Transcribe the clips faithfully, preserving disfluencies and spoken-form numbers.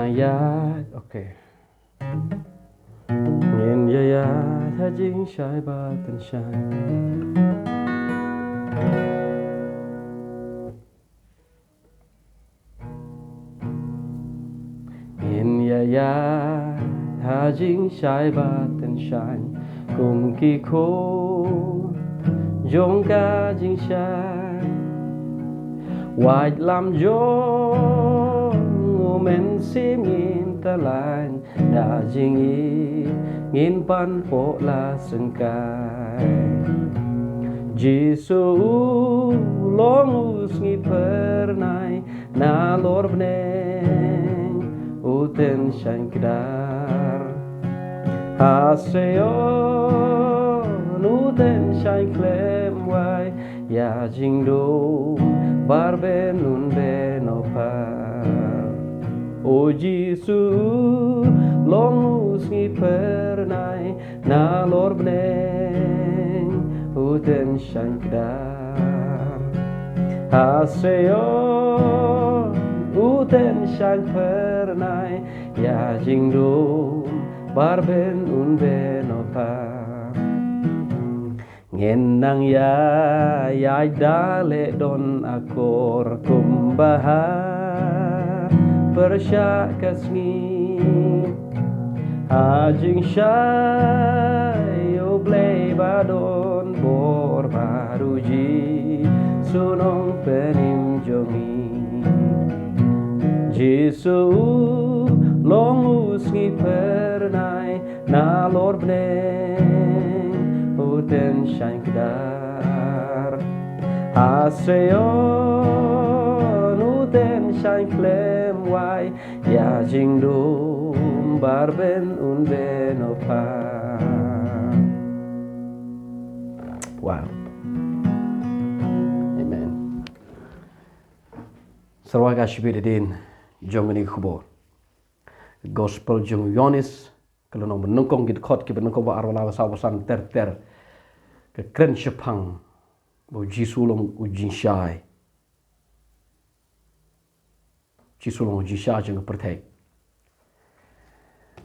Ïa, okay. Ngin ïa ïa ha jingshai ba tyngshaiñ. Ngin ïa ïa ha jingshai ba tyngshaiñ kum ki khun jong ka jingshai. Waitlam jong u Mynsiem ngin tylli da jingim ngin pan poh la syngkai. Jisu u long u sngi phyrnai nalor bneng u tyngshaiñ kdar. Ha Sion u tyngshaiñ khlem wai ïa jingdum bar ben un ben o par. O Jisu long u sngi phyrnai nalor bneng u tyngshaiñ kdar. Ha Sion u tyngshaiñ phyrnai ïa jingdum bar ben un ben o par. Ngin nang ïa ïa da leh don akor kumba ha pyrshah ka sngi. Ha jingshai U Blei ba don bor bad U Jisu Nongpynim jong ngi. Jisu u long u sngi phyrnai nalor bneng u tyngshaiñ kdar. Ha Sion u tyngshaiñ khlem wai ïa jingdum bar ben un ben o par. Wow. Amen. Sa rwai ka shibit hadien jong kane ka khubor. Gospel jong u Ïoannis, ka lynnong banyngkong, ki dkhot kiba nyngkong, ba ar, ba lai, ba saw, ba san ter ter. Ka kren shaphang ba u Jisu long u jingshai. Jisu long u jingshai jong ka pyrthei.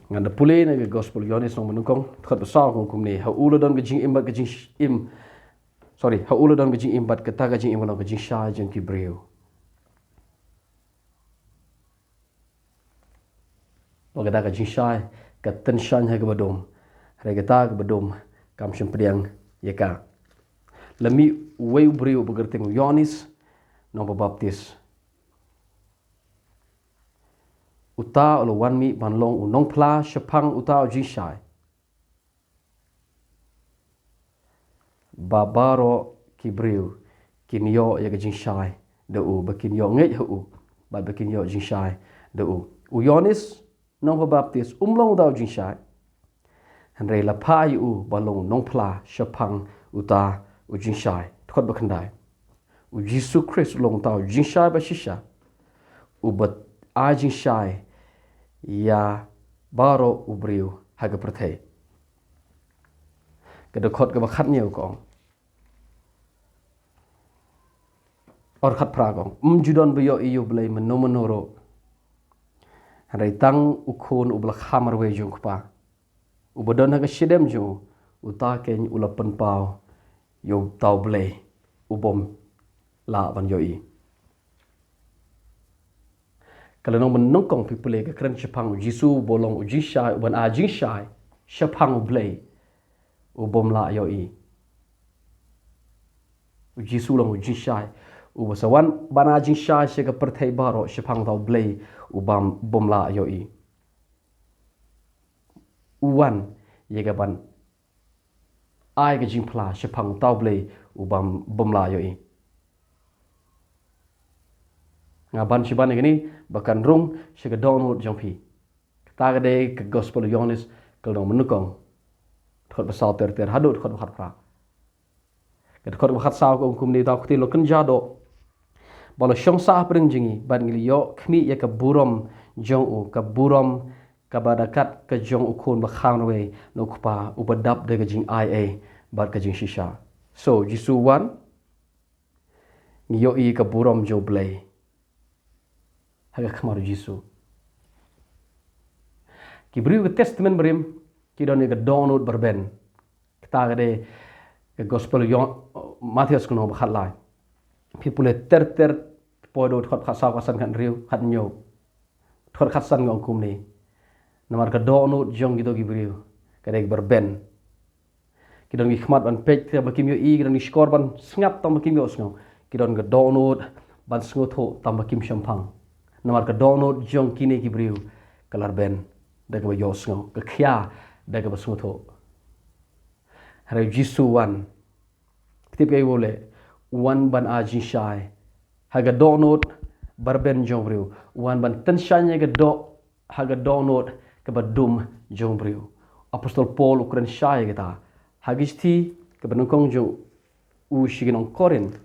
Ngan da pule na ka Gospel Ïoannis lynnong banyngkong, dkhot ba saw, ka ong kumne: Ha u la don ka jingim bad ka jingim, sorry, ha u la don ka jingim bad kata ka jingim ka long ka jingshai jong ki briew. Bad kata ka jingshai ka tyngshaiñ ha kaba dum, hynrei kata kaba dum kam shym pdiang ïa ka. La mih uwei u briew ba kyrteng u Ïoannis Nongbaptis. Uta u la wan mih ban long u nongphla shaphang uta u jingshai, ba baroh ki briew kin ïoh ïa ka jingshai da u, ba kin ïoh ngeit ha u, bad ba kin ïoh jingshai da u. U Ïoannis Nongbaptis um long uta u jingshai, hynrei la phah ïa u ban long u nongphla shaphang uta u jingshai. Dkhot ba khyndai. U Jisu Khrist u long uta u jingshai ba shisha, uba ai jingshai ïa baroh u briew ha ka pyrthei. Ka dkhot kaba khathynñiew ka ong, or khatphra ka ong: Ym ju don ba ïohi ïa U Blei mynno mynno ruh, hynrei tang u Khun uba la kha marwei jong u Kpa, uba don ha ka shadem jong u, uta keiñ u la pynpaw ïa uta U Blei u bym lah ban ïohi. Ka lynnong banyngkong phi pule ka kren shaphang u Jisu uba long u jingshai, uban ai jingshai shaphang U Blei u bym lah ïohi. U Jisu long u jingshai uba sa wan ban ai jingshai sha ka pyrthei baroh shaphang uta U Blei u bym, bym lah ïohi. U wan ïa ka ban ai ka jingphla shaphang uta U Blei u bym, bym lah ïohi. Nga ban shi ban ïa kane ba kan rung sha ka dohnud jong phi. Kata ka dei ka Gospel u Ïoannis ka lynnong banyngkong, dkhot ba saw ter ter haduh dkhot ba khatphra. Ka dkhot ba khatsaw ka ong kumne: Uta u ktien u la kynja doh bad u la shong sah hapdeng jong ngi, bad ngi la ïoh khmih ïa ka burom jong u, ka burom kaba da kat ka jong u Khun ba la kha marwei na u Kpa, uba dap da ka jingai ei bad ka jingshisha. So Jisu wan, ngi ïohi ka burom jong U Blei ha ka khmat u Jisu. Ki briew ka Testament Barim ki don ïa ka dohnud barben. Kata ka dei ka Gospel Yo-, Mathaios kano ba khatlai. Phi pule ter ter, poi da u dkhot khatsaw, khatsan, khathynriew, khathynñiew. Dkhot khatsan ka ong kumne: Namar ka dohnud jong kito ki briew ka dei ka barben. Ki don ki khmat ban peit tang ba kim ïohi, ki don ki shkor ban sngap tang ba kim ïohsngew, ki don ka dohnud ban sngewthuh tang ba kim shemphang. Namar ka dohnud jong kine ki briew ka la rben da kaba ïohsngew, ka khia da kaba sngewthuh. Hynrei u Jisu u wan, tip kaei ba u leh? U wan ban ai jingshai ha ka dohnud barben jong u briew. U wan ban tyngshaiñ ïa ka doh ha ka dohnud kaba dum jong u briew. Apostol Paul u kren shai ïa kata ha ka shithi kaba nyngkong jong u sha ki nong Korinth,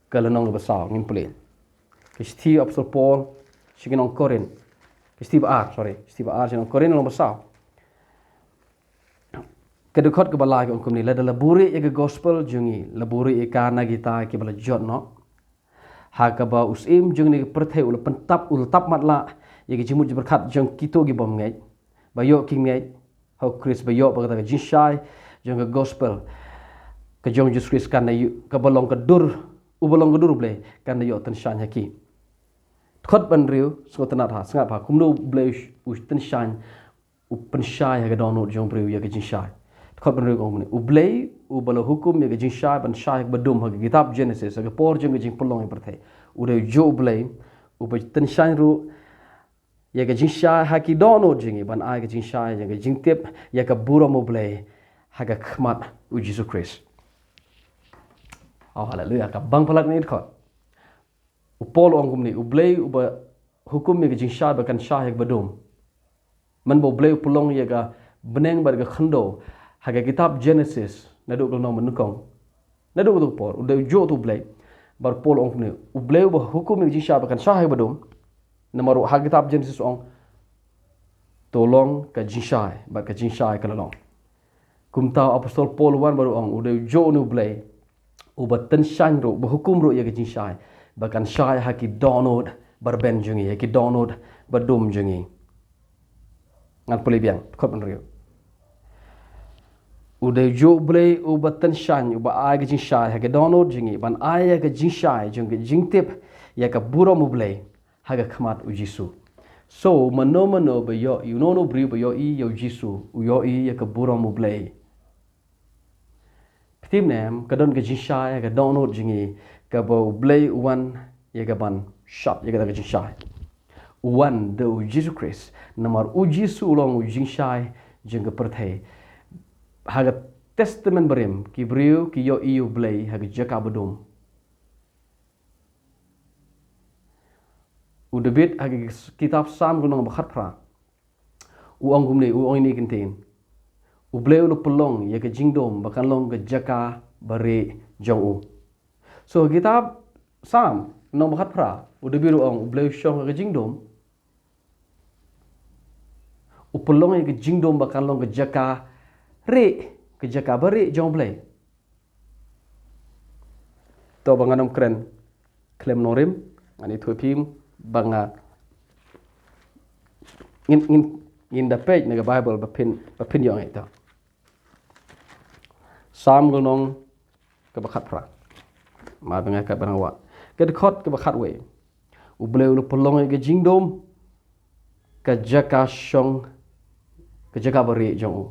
ka lynnong kaba saw, ngin pule. Ka shithi Apostol Paul sha ki nong Korinth, ka shithi ba ar, sorry, shithi ba ar sha ki nong Korinth, lynnong ba saw. Ka dkhot kaba lai ka ong kumne: Lada la buhrieh ïa ka gospel jong ngi, la buhrieh ïa ka na kita kiba la jot noh, ha kaba u syiem jong kane ka pyrthei u la pyntap, u la tap matlah ïa ka jingmut jingpyrkhat jong kito ki bym ngeit, ba ïoh ki ngeit ha u Khrist, ba ïoh ba kata ka jingshai jong ka gospel ka jong u Jisu Khrist kan da ïoh, kaba long ka dur, uba long ka dur U Blei, kan da ïoh tyngshaiñ ha ki. Dkhot ba hynriew, sngewtynnad ha, sngap ha, kumno U Blei u, u tyngshaiñ, u pynshai ha ka dohnud jong u briew ïa ka jingshai. Dkhot ba hynriew ka ong kumne: U Blei uba la hukum ïa ka jingshai ban shai ha kaba dum, ha ka kitab Genesis, ha ka por jong ka jingpynlong ïa ka pyrthei, u dei u juh U Blei uba tyngshaiñ ruh ïa ka jingshai ha ki dohnud jong ngi, ban ai ka jingshai ïa ka jingtip ïa ka burom U Blei ha ka khmat u Jisu Khrist. Oh, haleluya, ka bang palat ne dkhot. U Paul u ong kumne: U Blei uba hukum ïa ka jingshai ba kan shai ha kaba dum. Mynba U Blei u pynlong ïa ka bneng bad ka khyndew ha ka kitab Genesis, naduh ka lynnong ba nyngkong, naduh kato ka por, u dei u juh uto U Blei. Bad u Paul u ong kumne: U Blei uba hukum ïa ka jingshai ba kan shai ha kaba dum. Namar ruh ha ka kitab Genesis u ong, to long ka jingshai, bad ka jingshai ka la long. Kumta u Apostol Paul u wan bad u ong, u dei u juh une U Blei uba tyngshaiñ ruh, uba hukum ruh ïa ka jingshai ba kan shai ha ki dohnud barben jong ngi, ha ki dohnud badum jong ngi. Ngan pule biang, dkhot ba hynriew. U dei u juh U Blei uba tyngshaiñ, uba ai ka jingshai ha ki dohnud jong ngi, ban ai ïa ka jingshai jong ka jingtip ïa ka burom U Blei ha ka khmat u Jisu. So, mano mano ba ïohi, uno uno u briew ba ïohi ïa u Jisu, u ïohi ïa ka burom U Blei. Phi tip ne em, ka don ka jingshai ha ka dohnud jong ngi, kaba U Blei u wan ïa ka ban shad ïa kata ka jingshai. U wan da u Jisu Khrist, namar u Jisu u long u jingshai jong ka pyrthei. Ha ka Testament Barim, ki briew ki ïohi ïa U Blei ha ka jaka badum. U David ha ka kitab Salm ka lynnong ba khatphra, u ong kumne, u ong ïa kine ki kyntien: U Blei u la pynlong ïa ka jingdum ba kan long ka jaka barieh jong u. So, kitab Salm lynnong ba khatphra, u David u ong, U Blei u shong ha ka jingdum. U pynlong ïa ka jingdum ba kan long ka jaka rieh, ka jaka barieh jong U Blei. To ba ngan ym kren khlem nongrim, ngan ïathuh ïa phi ba nga ngin, ngin, ngin da peit na ka Baibl ba phin, ba phin ïoh ngi to. Salm ka lynnong kaba khatphra. Mar ba nga kat ba nga wad. Ka dkhot kaba khatwei. U Blei u la pynlong ïa ka jingdum ka jaka shong, ka jaka barieh jong u.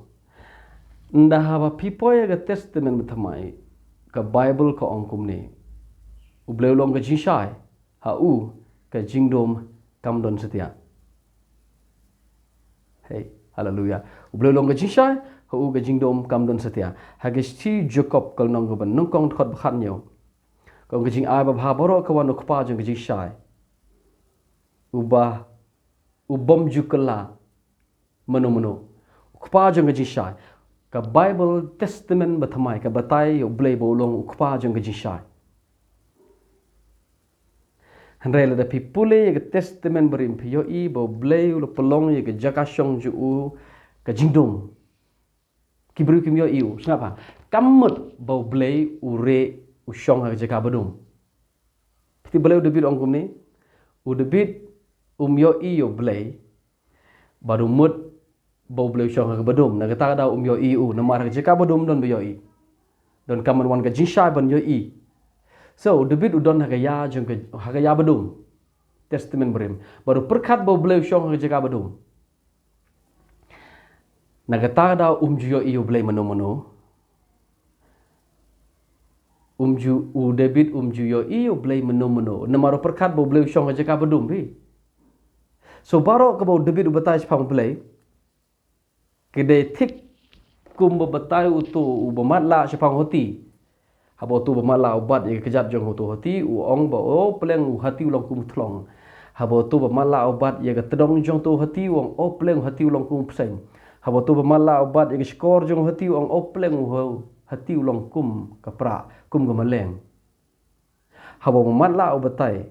Ynda haba phi poi ïa ka Testament Bathymmai, ka Baibl ka ong kumne: U Blei u long ka jingshai, ha u ka jingdum kam don satia. Hei, haleluya. U Blei u long ka jingshai, ha u ka jingdum kam don satia. Ha ka shithi Jakob ka lynnong kaba nyngkong dkhot ba khathynñiew, ka ong: Ka jingai babha baroh ka wan na u Kpa jong ka jingshai, uba, u bym ju kylla mano mano. U Kpa jong ka jingshai. Ka Baibl Testament Bathymmai ka batai ïa U Blei ba u long u Kpa jong ka jingshai. Hynrei lada phi pule ïa ka Testament Barim, phi ïohi ba U Blei u la pynlong ïa ka jaka shong jong u ka jingdum. Ki briew kim ïohi u, sngap ha. Kam mut ba U Blei u rieh, u shong ha ka jaka badum. Phi tip balei u David u ong kumne? U David um ïohi ïa U Blei bad u mut ba U Blei u shong ha kaba dum, na kata ka daw um ïohi u, namar ha ka jaka ba dum don ba ïohi. Don ka man wan ka jingshai ban ïohi. So, u David u don ha ka ïa jong ka, ha ka ïa ba dum. Testament barim. Bad u pyrkhat ba U Blei u shong ha ka jaka ba dum. Na kata ka daw um ju ïohi U Blei mano mano. Um ju, u David um ju ïohi U Blei mano mano. Namar u pyrkhat ba U Blei u shong ha jaka ba dum phi. So baroh kaba u David u batai shaphang U Blei, ka dei thik kum ba batai uto uba matlah shaphang hati. Haba uto uba matlah u bat ïa ka kjat jong uto hati, u ong ba, "O pleng, u hati u long kum u thlong." Haba uto uba matlah u bat ïa ka tdong jong uto hati, u ong, "O pleng, u hati u long kum u pseng." Haba uto uba matlah u bat ïa ka shkor jong u hati, u ong, "O pleng, u ha-, hati u long kum ka pra, kum ka maleng." Haba uba matlah u batai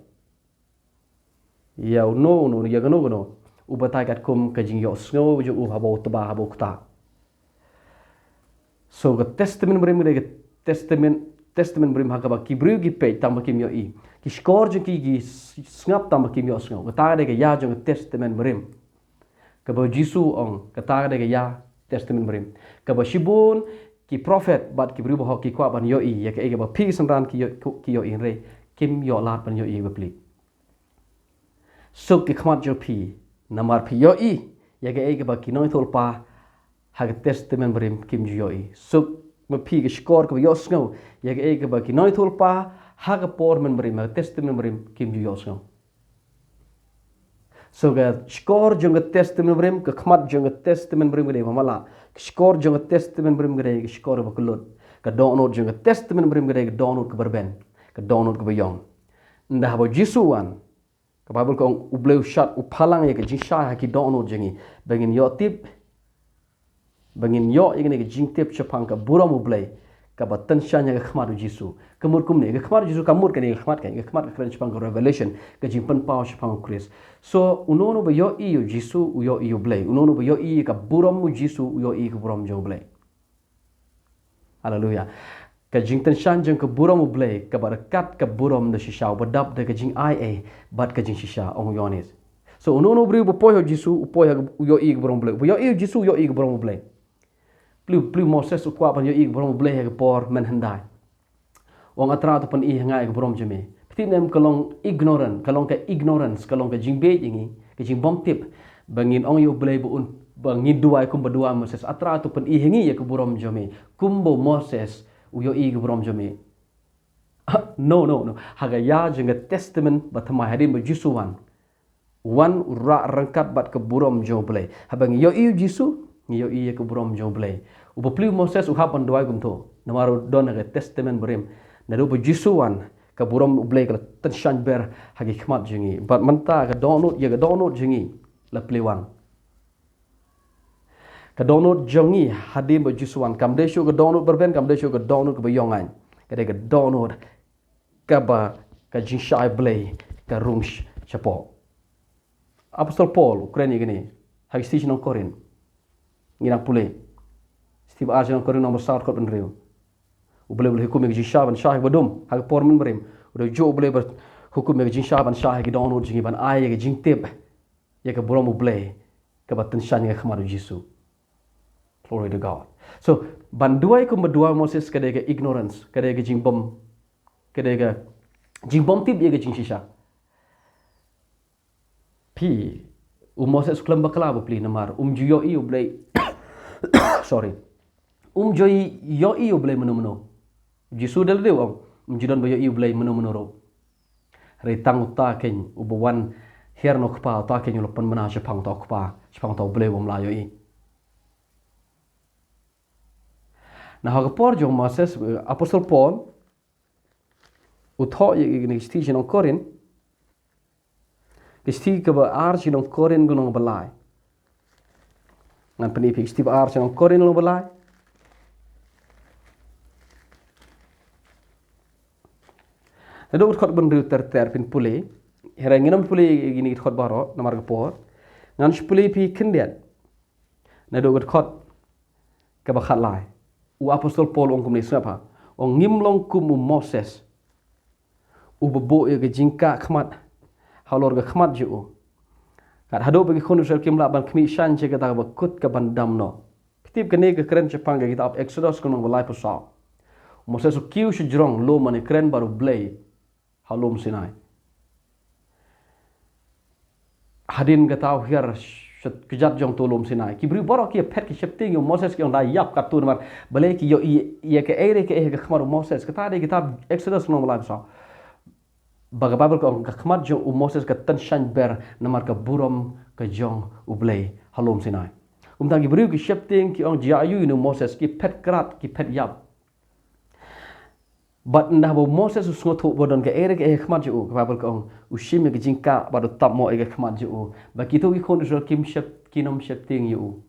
ïa uno uno, ïa kano kano, u batai katkum ka jingïohsngew jong u haba u tba, haba u ktah. So ka Testament barim ka dei ka Testament, Testament barim ha kaba ki briew ki peit tang ba kim ïohi. Ki shkor jong ki ki s-, sngap tang ba kim ïohsngew. Kata ka dei ka ïa jong ka Testament barim. Kaba u Jisu u ong, kata ka dei ka ïa Testament barim. Kaba shibun ki prophet bad ki briew bahok ki kwah ban ïohi ïa kaei kaba phi ki synran ki ïoh-, ki ïohi, hynrei kim ïoh lad ban ïohi ba pli. Suk ki khmat jong phi, namar phi ïohi ïa kaei kaba ki nongïathuhlypa ha ka Testament barim kim ju ïohi. Suk ma phi ka shkor kaba ïohsngew ïa kaei kaba ki nongïathuhlypa ha ka por mynbarim, ha ka Testament barim, kim ju ïohsngew. So ka shkor jong ka Testament barim, ka khmat jong ka Testament barim ka dei ba matlah. Ka shkor jong ka Testament barim ka dei ka shkor ba kyllut. Ka dohnud jong ka Testament barim ka dei ka dohnud kaba rben, ka dohnud kaba ïong. Ynda haba u Jisu u wan, ka Baibl ka ong U Blei u shad, u phalang ïa ka jingshai ha ki dohnud jong ngi, ba ngin ïoh tip, ba ngin ïoh ïa kane ka jingtip shaphang ka burom U Blei kaba tyngshaiñ ha ka khmat u Jisu. Ka mut kumne, ka khmat u Jisu ka mut kane ka khmat, ka khmat ka kren shaphang ka revelation, ka jingpynpaw shaphang u Khrist. So uno uno ba ïohi ïa u Jisu u ïohi ïa U Blei, uno uno ba ïohi ïa ka burom u Jisu u ïohi ïa ka burom jong U Blei. Haleluya. Ka jingtyngshaiñ jong ka burom U Blei kaba ryngkat ka burom da shisha, uba dap da ka jingai ei bad ka jingshisha, ong u Ïoannis. So uno uno u briew uba poi ha u Jisu u poi ha, u ïohi ka burom U Blei. Uba ïohi u Jisu u ïohi ka burom U Blei. Pliew, pliew Moses u kwah ban ïohi ka burom U Blei ha ka por mynhyndai. U ong, A Trai, to pyni ha nga ïa ka burom jong me. Phi tip ne em, ka long ignorant, ka long ka ignorance, ka long ka jingbieit ïa ngi, ka jingbymtip, ba ngin ong ïa U Blei ba un, ba ngin duwai kumba duwai Moses, A Trai, to pyni ha ngi ïa ka burom jong me. Kumba Moses u ïohi ka burom jong me. No, no, no. Ha ka ïa jong ka Testament ba thymmai, hadien ba u Jisu u wan, u wan u rah ryngkat bad ka burom jong U Blei. Haba ngi ïohi u Jisu, ngi ïohi ïa ka burom jong U Blei. Uba pliew Moses u hap ban duwai kumto, namar u don ha ka Testament barim. Naduh ba u Jisu u wan, ka burom U Blei ka la tyngshaiñ ber ha ki khmat jong ngi. Bad mynta ka dohnud, ïa ka dohnud jong ngi la plie wan. Ka dohnud jong ngi hadien ba u Jisu u wan kam dei shuh ka dohnud ba rben, kam dei shuh ka dohnud kaba ïong aiñ. Ka dei ka dohnud kaba ka jingshai Blei ka rung sh-, shapoh. Apostol Paul u kren ïa kane ha ki shithi sha ki nong Korinth. Ngi nang pule. Shithi ba ar sha ki nong Korinth, lynnong ba saw, dkhot ba hynriew. U Blei u la hukum ïa ka jingshai ban shai ha kaba dum ha ka por mynbarim. U dei juh U Blei ba hukum ïa ka jingshai ban shai ha ki dohnud jong ngi, ban ai ïa ka jingtip ïa ka burom U Blei kaba tyngshaiñ ha ka khmat u Jisu. Glory to God. So ban duwai kumba duwai Moses ka dei ka ignorance, ka dei ka jingbym, ka dei ka jingbymtip ïa ka jingshisha. Phi, u Moses u khlem bakla ba plie namar um ju ïohi U Blei. Sorry. Um ju ïohi U Blei mano mano. U Jisu da lade u ong, um ju don ba ïohi U Blei mano mano ruh. Hynrei tang uta keiñ uba wan hiar na u Kpa, uta keiñ u la pynbna shaphang uta u Kpa, shaphang uta U Blei uba ym lah ïohi. Na ha ka por jong u Moses, eh, Apostol Paul u thoh ïa kane ka shithi sha ki nong Korinth. Ka shithi kaba ar sha ki nong Korinth, ka lynnong ba lai. Ngan pyni ïa phi ka shithi ba ar sha ki nong Korinth, lynnong ba lai. Naduh ka dkhot ba hynriew ter ter phin pule. Hynrei ngin ym pule ïa kine ki dkhot baroh namar ka por. Ngan shu pule ïa phi khyndiat. Naduh ka dkhot kaba khatlai. U Apostol Paul u ong kumne, sngap ha. U ong, ngim long kum u Moses uba buh ïa ka jingkah khmat halor ka khmat jong u. Kat haduh ba ki khun Israel kim lah ban khmih shain sha kata kaba kut kaban dam noh. Phi tip kane ka kren shaphang ka kitab Exodus ka lynnong ba laiphew saw. U Moses u kiew shajrong lum mane kren bad U Blei ha lum Sinai. Hadien kata u hiar sha kjat jong uto u lum Sinai, ki briew baroh ki ïa phet ki sheptieng ïa u Moses, ki ong da ïap katto namar balei ki ïohi ïa kaei re kaei ha ka khmat u Moses. Kata dei kitab Exodus lynnong ba laiphew saw. Ba ka Baibl ka ong ka khmat jong u Moses ka tynshaiñ ber namar ka burom ka jong U Blei ha lum Sinai. Kumta ki briew ki sheptieng ki ong, jia aïu ïa une u Moses, ki phet krad, ki phet ïap. Bad ynda haba u Moses u sngewthuh ba don kaei re kaei ha khmat jong u, ka Baibl ka ong u shim ïa ka jingkah bad u tap noh ïa ka khmat jong u, ba kito ki khun Israel kim shep, kim nym sheptieng ïa u.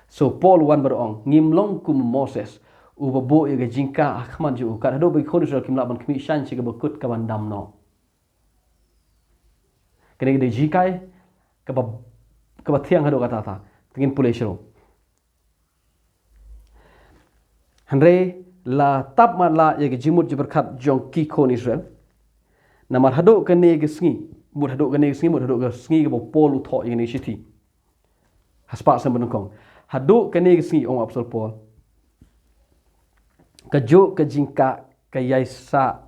So Paul u wan bad u ong, ngim long kum u Moses uba buh ïa ka jingkah ha khmat jong u, kat haduh ba ki khun Israel kim lah ban khmih shain sha kaba kut kaban dam noh. Kane ka dei jingkah kaba, kaba thiang haduh katta katta. Te ngin pule shuh. Hynrei la tap matlah ïa ka jingmut jingpyrkhat jong ki khun Israel. Namar haduh kane ka sngi, mut haduh kane ka sngi, mut haduh ka sngi kaba u Paul u thoh ïa kane ka shithi. Ha spah snem ba nyngkong. Haduh kane ka sngi, ong u Apostol Paul, kajuh ka jingkah ka ïai sah,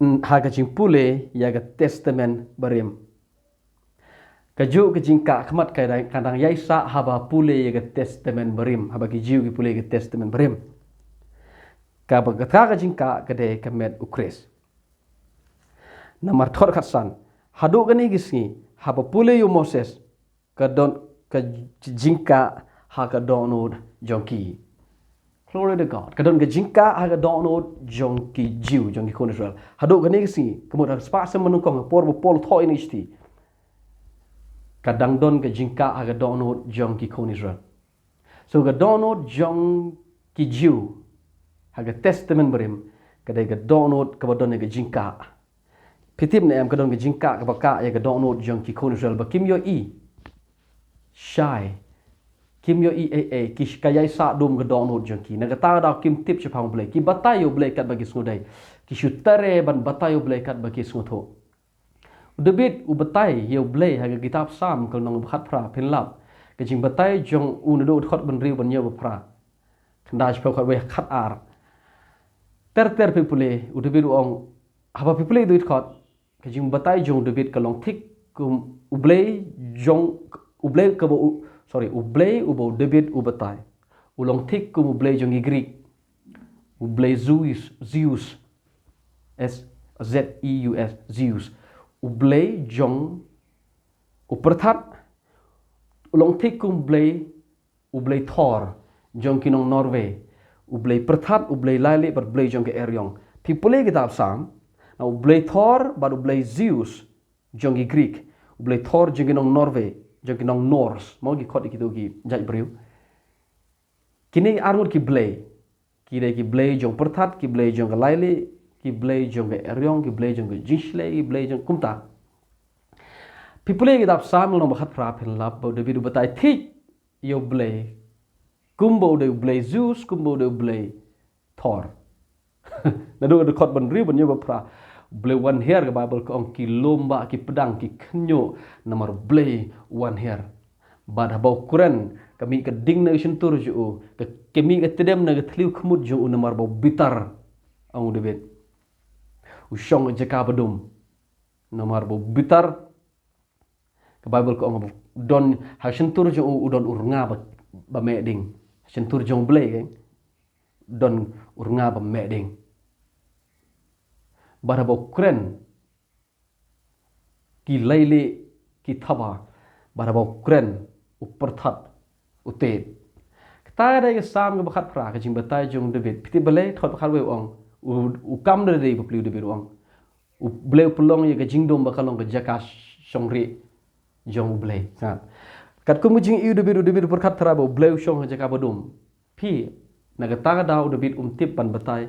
mm, ha ka jingpule ïa ka Testament Barim. Kajuh ka jingkah khmat ka dang, ka dang ïai sah haba pule ïa ka Testament Barim, haba ki Jiw ki pule ïa ka Testament Barim. Kaba kata ka jingkah ka dei ka met u Khrist. Namar thot khatsan, haduh kane ka sngi, haba pule ïa u Moses, ka don ka jingkah ha ka dohnud jong ki. Glory to God. Ka don ka jingkah ha ka dohnud jong ki Jiw, jong ki khun Israel. Haduh kane ka sngi, ka mut ha spah snem ba nyngkong, ha por ba Paul u thoh ïa kane ka shithi, ka dang don ka jingkah ha ka dohnud jong ki khun Israel. So ka dohnud jong ki Jiw ha ka Testament Barim ka dei ka dohnud kaba don ïa ka jingkah. Phi tip ne em, ka don ka jingkah kaba kah ïa ka dohnud jong ki khun Israel ba kim ïohi shai, kim ïohi ei ei, ki, ka ïai sah dum ka dohnud jong ki. Na kata ka daw kim tip shaphang U Blei, ki batai ïa U Blei katba ki sngewdei, ki shu treh ban batai ïa U Blei katba ki sngewthuh. U Dabid u batai ïa U Blei ha ka kitab Salm ka lynnong ba khatphra, phin lap. Ka jingbatai jong u naduh dkhot ba hynriew ban ïa ba phra. Khyndai shiphew khatwei khatar. Ter ter phi pule, u Dabid u ong, haba phi pule ïa u dkhot, ka jingbatai jong u Dabid ka long thik kum U Blei jong, U Blei kaba u, sorry, U Blei uba u Dabid u batai, u long thik kum U Blei jong ki Greek. U Blei Zeus, Zeus. S, Z E U S, Zeus. U Blei jong u pyrthat, u long thik kum U Blei, U Blei Thor jong ki nong Norway. U Blei pyrthat, U Blei laili bad U Blei jong ka eriong. Phi pule kitab Salm, na U Blei Thor bad U Blei Zeus jong ki Greek, U Blei Thor jong ki nong Norway, jong ki nong Norse, mo, ki khot ïa kito ki jait briew. Kine arngut ki blei, ki dei ki blei jong pyrthat, ki blei jong ka laili, ki blei jong ka eriong, ki blei jong ka jingshlei, ki blei jong kumta. Phi pule kitab Salm lynnong ba khatphra, phin lap ba u Dabid u batai thik ïa U Blei kumba u dei U Blei Zeus, kumba u dei U Blei Thor. Naduh ka dkhot ba hynriew ban ïa ba phra. U Blei u wan hiar, ka Baibl ka ong, ki lum bah ki pdang ki khynñiuh namar U Blei u wan hiar. Bad haba u kren, ka mih ka ding na ka shyntur jong u, ka, ka mih ka tdem na ka thliew khmut jong u namar ba u bitar, ong u Dabid. U shong ha jaka ba dum namar ba u bitar. Ka Baibl ka ong ba don ha shyntur jong u, u don u rnga ba, ba meh ding. Ha shyntur jong U Blei, ka don u rnga ba meh ding. Bad haba u kren, ki laili ki thaba, bad haba u kren, u pyrthat u tied. Kata ka dei ka Salm kaba khatphra, ka jingbatai jong u Dabid. Phi tip balei, dkhot ba khatwei u ong, u, u kam da dei bapli u Dabid u ong, U Blei u pynlong ïa ka jingdum ba ka long ka jaka shongrieh jong U Blei. Sngap. Katkum ka jingïohi u Dabid, u Dabid u pyrkhat trai ba U Blei u shong ha jaka ba dum. Phi, na kata ka daw u Dabid um tip ban batai,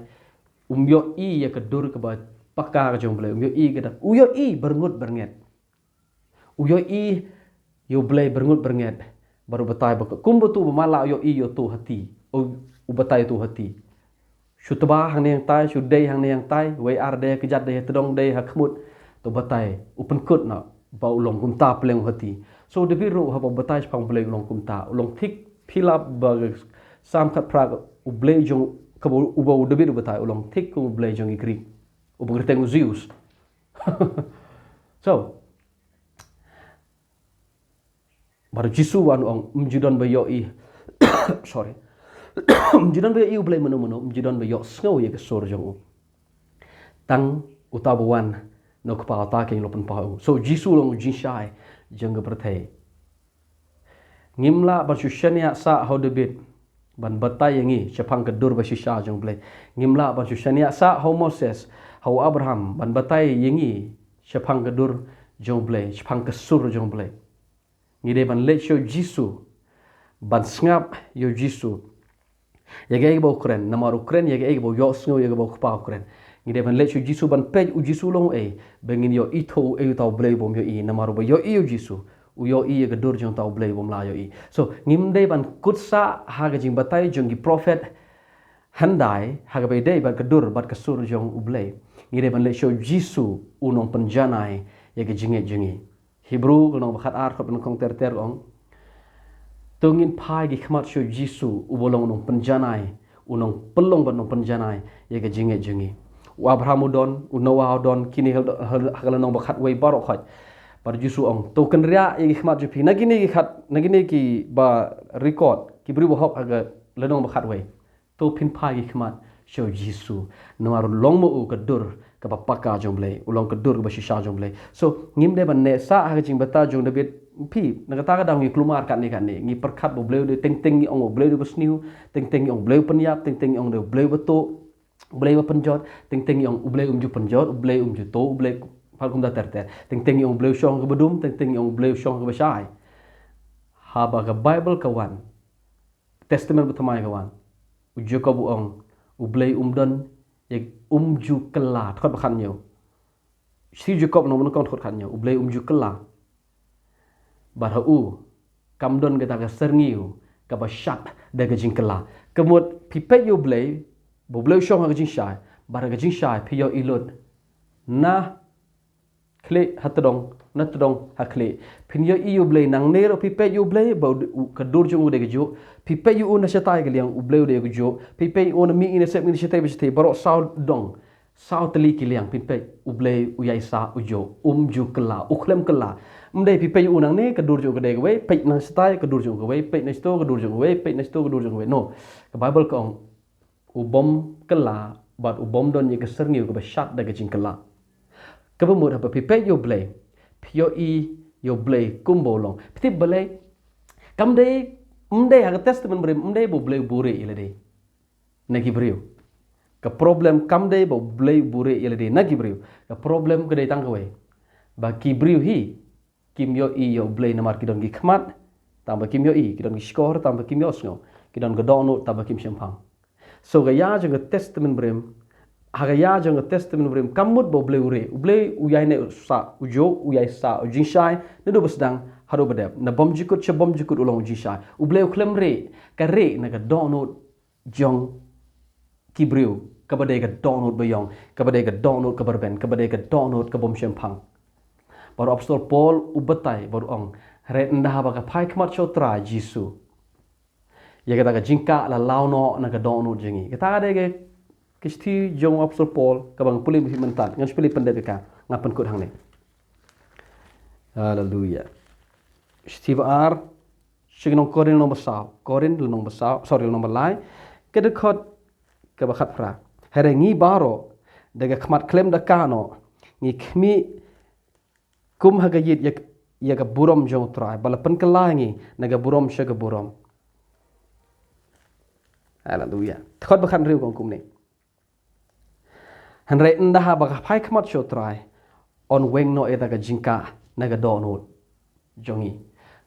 um ïohi ïa ka dur kaba paka ka jong U Blei, um ïohi ka da, u ïohi byrngut byrnget. U ïohi ïa U Blei byrngut byrnget, bad u batai ba kumba uto uba man la ïohi ïa uto hati, u, u batai uto hati. Shu tba hangne hangtai, shu dei hangne hangtai, wei ar dei ha kjat, dei ha tdong, dei ha khmut, to batai, u pynkut noh. ba u long kumta pleng u hati. So David ruh haba batai shaphang Blei u long kumta, u long thik phi lap ba Salm khatphra, u Blei jong, kaba u, ba u David u batai, u long thik kum u Blei jong ki Greek, uba kyrteng u Zeus. So bad u Jisu wan u ong, ym ju don ba ïohi, sorry, ym ju don ba ïohi u Blei mano mano, ym ju don ba ïohsngew ïa ka sur jong u. Tang uta ba wan na u Kpa, uta kein u la pynpaw ïa u. So Jisu u long u jingshai jong ka pyrthei. Ngim lah ban shu shaniah sah ha u David ban batai ïa ngi shaphang ka dur ba shisha jong u Blei. Ngim lah ban shu shaniah sah ha u Moses, ha u Abraham ban batai ïa ngi shaphang ka dur jong u Blei, shaphang ka sur jong u Blei. Ngi dei ban leit sha u Jisu, ban sngap ïa u Jisu ïa kaei kaba u kren, namar u kren ïa kaei kaba u ïohsngew ïa kaba u Kpa u kren. Ngi dei ban leit sha u Jisu ban peit u Jisu u long ei, ba ngin ïohi to uei uta u Blei bym ïohi, namar uba ïohi ïa u Jisu u ïohi ïa ka dur jong uta u Blei bym la ïohi. So ngim dei ban kut sah ha ka jingbatai jong ki prophet hyndai ha kaba ïadei bad ka dur bad ka sur jong u Blei. Ngi dei ban leit sha u Jisu, u nongpynjanai ïa ka jingngeit jong ngi. Hebru ka lynnong ba khatar, dkhot ba nyngkong ter ter ka ong, to ngin phai ki khmat sha u Jisu uba long u nongpynjanai, u nongpynlong bad nongpynjanai ïa ka jingngeit jong ngi. U Abraham u don, u Noah u don, kine ha, ha, ha ka lynnong ba khatwei baroh khoit. Bad u Jisu u ong, to kynriah ïa ki khmat jong phi na kine ki khat, na kine kiba record, ki briew ba hok ha ka lynnong ba khatwei. To phin phai ki khmat sha u Jisu, namar u long ma u ka dur kaba paka jong u Blei, u long ka dur kaba shisha jong u Blei. So ngim dei ban neh sah ha ka jingbatai jong u David. Phi, na kata ka daw ngi kulmar katne katne, ngi pyrkhat ba u Blei u dei teng teng, ngi ong u Blei u dei ba sniew, teng teng ngi ong u Blei u pynïap, teng teng ngi ong u Blei ba tuh, u Blei ba pynjot, teng teng ngi ong u Blei um ju pynjot, u Blei um ju tuh, u Blei, pal kumta ter ter. Teng teng ngi ong u Blei u shong ha kaba dum, teng teng ngi ong u Blei u shong ha kaba shai. Haba ka Baibl ka wan, Testament Bathymmai ka wan, u Jakob u ong, u Blei um don ïa, um ju kylla, dkhot ba khathynñiew. Shithi u Jakob lynnong ba nyngkong, dkhot khathynñiew, u Blei um ju kylla. Bad ha u kam don kata ka syrngiew kaba shad da ka jingkylla. Ka mut phi peit ïa u Blei, ba u Blei u shong ha ka jingshai, bad ha ka jingshai phi ïohi lut na khlieh ha tdong, na tdong ha khlieh. Phin ïohi ïa u Blei nangne ruh, phi peit ïa u Blei ba u, u, ka dur jong u dei kajuh. Phi peit ïa u na shatai ka liang, u Blei u dei kajuh. Phi peit ïa u na mihngi na sepngi na shatei ba shatei, baroh saw dong, saw tylli ki liang, phin peit u Blei u ïaisah u juh, um ju kylla, u khlem kylla. Ym dei phi peit ïa u nangne ka dur jong u ka dei kawei, peit na shatai ka dur jong u kawei, peit na shato ka dur jong u kawei, peit na shato ka dur jong u kawei. No, ka Baibl ka ong, u bym kylla bad u bym don ïa ka syrngiew kaba shad da ka jingkylla. Kaba mut haba phi peit ïa u Blei, phi ïohi ïa u Blei kumba u long. Phi tip balei? Kam dei, ym dei ha ka Testament barim, ym dei ba u Blei u buhrieh ïa lade na ki briew. Ka problem kam dei ba u Blei u buhrieh ïa lade na ki briew. Ka problem ka dei tang kawei, ba ki briew hi kim ïohi ïa u Blei namar ki don ki khmat, tangba kim ïohi, ki don ki shkor, tangba kim ïohsngew, ki don ka dohnud, tangba kim shemphang. So ka ïa jong ka Testament barim, ha ka ïa jong ka Testament barim, kam mut ba u Blei u rieh, u Blei u ïaineh u sah u juh, u ïaisah u jingshai, naduh ba sdang haduh ba dep, na bymjukut sha bymjukut u long u jingshai. U Blei u khlem rieh, ka rieh na ka dohnud jong ki briew, kaba dei ka dohnud ba ïong, kaba dei ka dohnud kaba rben, kaba dei ka dohnud ka bym shemphang. Bad u Apostol Paul u batai bad u ong, hynrei ynda haba ka phai khmat sha u Trai Jisu, ïa kata ka jingkah la law noh na ka dohnud jong ngi. Kata ka dei ka, ka shithi jong u Apostol Paul kaba nga pule mynta, ngan shu pule pyndep ïa ka, nga pynkut hangne. Haleluya. Shithi ba ar sha ki nong Korinth lynnong ba saw, Korinth lynnong ba saw, sorry, lynnong ba lai, ka dkhot kaba khatphra. Hynrei ngi baroh da ka khmat khlem da kah noh ngi khmih kum ha ka ïit ïa, ïa ka burom jong u Trai, ba la pynkylla ngi na ka burom sha ka burom. Haleluya. Dkhot ba khathynriew ka ong kumne. Hynrei ynda haba ka phai khmat sha u Trai, yn weng noh ïa kata ka jingkah na ka dohnud jong ngi.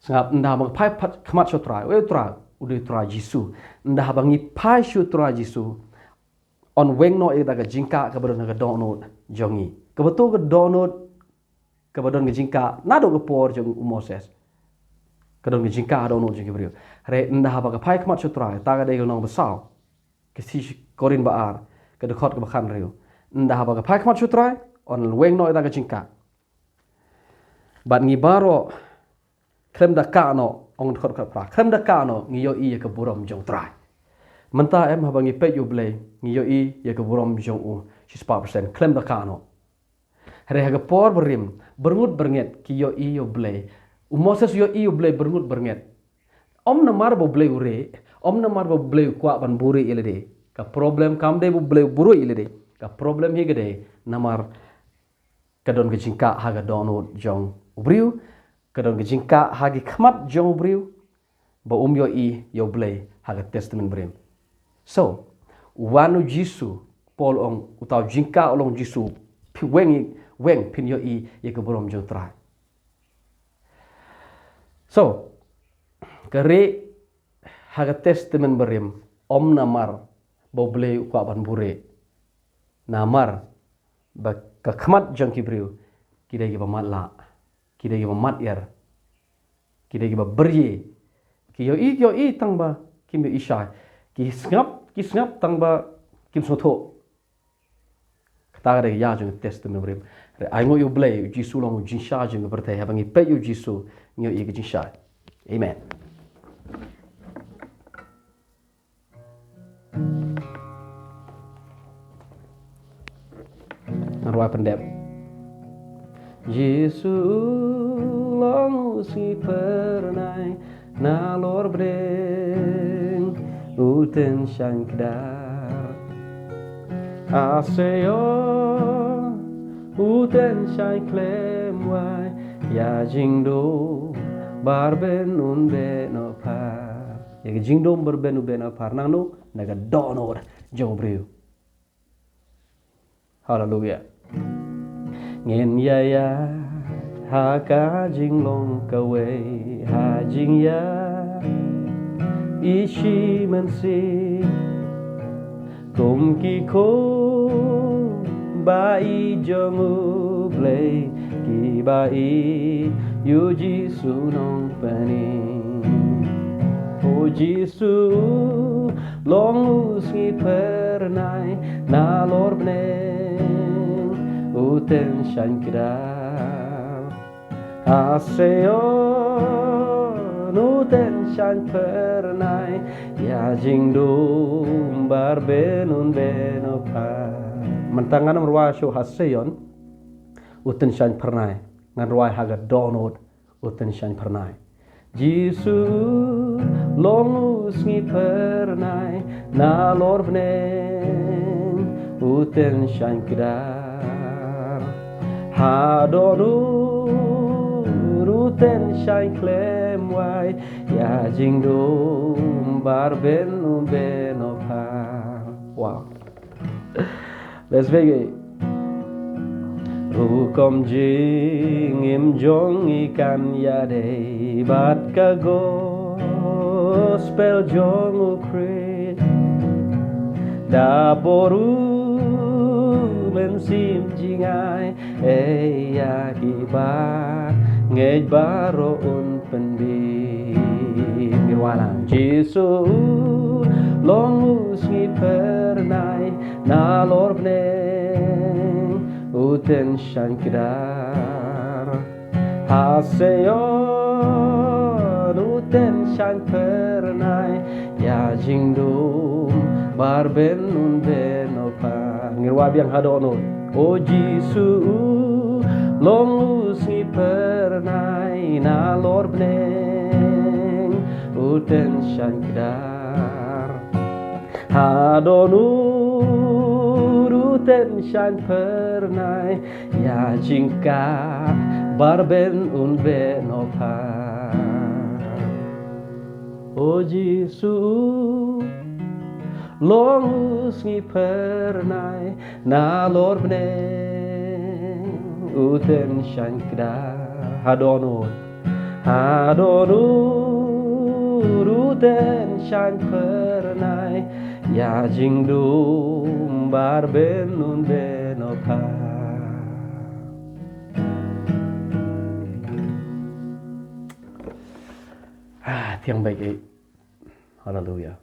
Sngap, ynda haba ka phai phat-, khmat sha u Trai, uei u Trai, u dei u Trai Jisu. Ynda haba ngi phai sha u Trai Jisu, yn weng noh ïa kata ka jingkah kaba don na ka dohnud jong ngi. Kaba to ka dohnud kaba don ka jingkah naduh ka por jong u Moses. Ka don ka jingkah ha dohnud jong ki briew. Hynrei ynda haba ka phai khmat sha u Trai, kata ka dei ka lynnong ba saw, ka shithi Korinth ba ar, ka dkhot kaba khathynriew. Ynda haba ka phai khmat sha u Trai, yn weng noh ïa kata ka jingkah. Bad ngi baroh, khlem da kano, ong dkhot khat phra, khlem da kano ngi ïohi ïa ka burom jong Trai. Mynta em, haba ngi peit ïa U Blei, ngi ïohi ïa ka burom jong u shispah persen, khlem da kano. Hynrei ha ka por barim, byrngut byrnget ki ïohi ïa U Blei. U Moses ïohi ïa U Blei byrngut byrnget. Ym namar ba U Blei u rieh, ym namar ba U Blei u kwah ban buhrieh ïa lade. Ka problem kam dei ba U Blei u buhrieh ïa lade. Ka problem hi ka dei namar ka don ka jingkah ha ka dohnud jong u briew, ka don ka jingkah ha ki khmat jong u briew, ba um ïohi ïa U Blei ha ka Testament barim. So, wan U Jisu, Paul ong, uta u jingkah u long U Jisu, phi weng, weng phin ïohi ïa ka burom jong Trai. So, ka rieh ha ka Testament barim, ym namar ba U Blei u kwah ban buhrieh. Namar ba ka khmat jong ki briew ki dei kiba matlah, ki dei kiba mat ïar, ki dei kiba byrïeh. Ki ïohi, ki ïohi tang ba kim ïohi shai. Ki sngap, ki sngap tang ba kim sngewthuh. Kata ka dei ka ïa jong ka Testament barim. Hynrei ainguh ïa U Blei, U Jisu u long u jingshai jong ka pyrthei. Haba ngi peit ïa U Jisu, ngi ïohi ka jingshai. Amen. Ngan rwai pyndep. Jisu u long u sngi phyrnai, nalor bneng u tynshaiñ kdar. Ha Sion u tynshaiñ khlem wai, ïa jingdum bar ben un beh noh phar. Ïa ka jingdum bar ben un beh noh phar. Nangno? Na ka dohnud jong u briew. Haleluia. Ngin ïaid ha ka jinglong kawei, ha jingïaid i shi mynsiem. Kum ki khun ba ïeit jong U Blei, kiba ïeit ïa U Jisu Nongpynim. U Jisu u long u sngi phyrnai, nalor bneng u tynshaiñ kdar. Ha Sion u tynshaiñ phyrnai, ïa jingdum bar ben un beh noh phar. Mynta ngan ym rwai shuh ha Sion u tynshaiñ phyrnai, ngan rwai ha ka dohnud u tynshaiñ phyrnai. Jisu u long u sngi phyrnai, nalor bneng u tynshaiñ kdar. Ha dohnud u tynshaiñ khlem wai, ïa jingdum bar ben un beh noh phar. Wow. Let's begin. Rukom jingim jong ngi kan ïadei bad ka gospel jong U Khrist. Da bor U Mynsiem Jngai, ei ïa kiba ngeit baroh un pynbit. Ngin wan lang. Jisu u long u sngi phyrnai, nalor bneng u tynshaiñ kdar. Ha Sion u tynshaiñ phyrnai, ïa jingdum bar ben un beh noh phar. Ngin rwai biang ha dohnud. O Jisu u long u sngi phyrnai, nalor bneng u tynshaiñ kdar. Ha dohnud u tynshaiñ phyrnai, ïa jingkah bar ben un beh noh phar. O Jisu u long u sngi phyrnai, nalor bneng u tynshaiñ kdar. Ha dohnud, ha dohnud u tynshaiñ phyrnai, ïa jingdum bar ben un beh noh phar. Ah, thiang bha ïa. Haleluia.